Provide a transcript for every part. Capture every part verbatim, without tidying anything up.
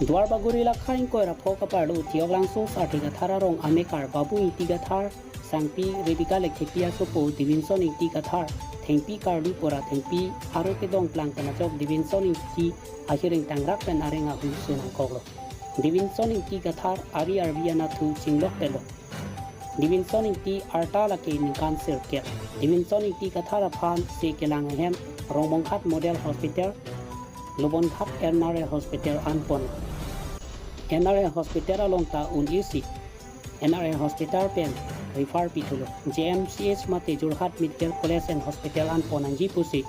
Duarbagori lakha ingkoi ra pho kaparlo Thioklangso Sarthe Kathar arong amekar Babu Ingti Kathar, Sangpi Rebecca Lekthepi asopo Devinson Ingti Kathar, Thengpi Karlu Pora Thengpi, Aro Kedong Plang pen ajok Devinson Ingti ahiring tangrak pen areng ahu sunangkoklo. Devinson Ingti Kathar ari arvi anatthu chinglok pelo. Devinson Ingti arta lake ningkan sirkep. Devinson Ingti Kathar aphan se kelang ahem Rongbonghat Model Hospital, Lubonghat N R I Hospital anpon. N R I Hospital along ta un-isi N R I Hospital pen refer pithulo. J M C H mate Jorhat Medical College and Hospital anpon nangji pusi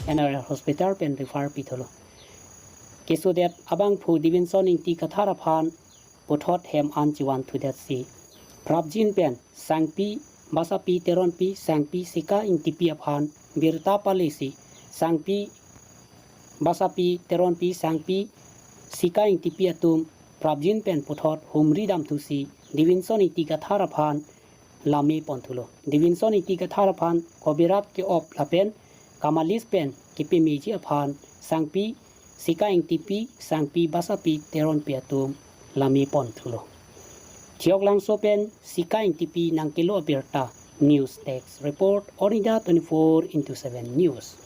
N R I Hospital pen refer pithulo. Kesodet abangphu Devinson Ingti Kathar aphan puthot hem an chevanthudet si prapjin pen Sangpi Basapi Teronpi, Sangpi Sika Ingtipi aphan birta pale si Sangpi Basapi Teronpi, Sangpi Sika Ingtipi atum prapjin pen puthot humri damthu si Devinson Ingti Kathar aphan lame ponthulo. Devinson Ingti Kathar aphan kobirat ke-op lapen kamalis pen kepemeji aphan Sangpi Sika Ingtipi, Sangpi Basapi Teronpi atum lame ponthulo. Thioklangso pen Sika Ingtipi nangkelo abirta. News Desk Report, All India twenty-four into seven News.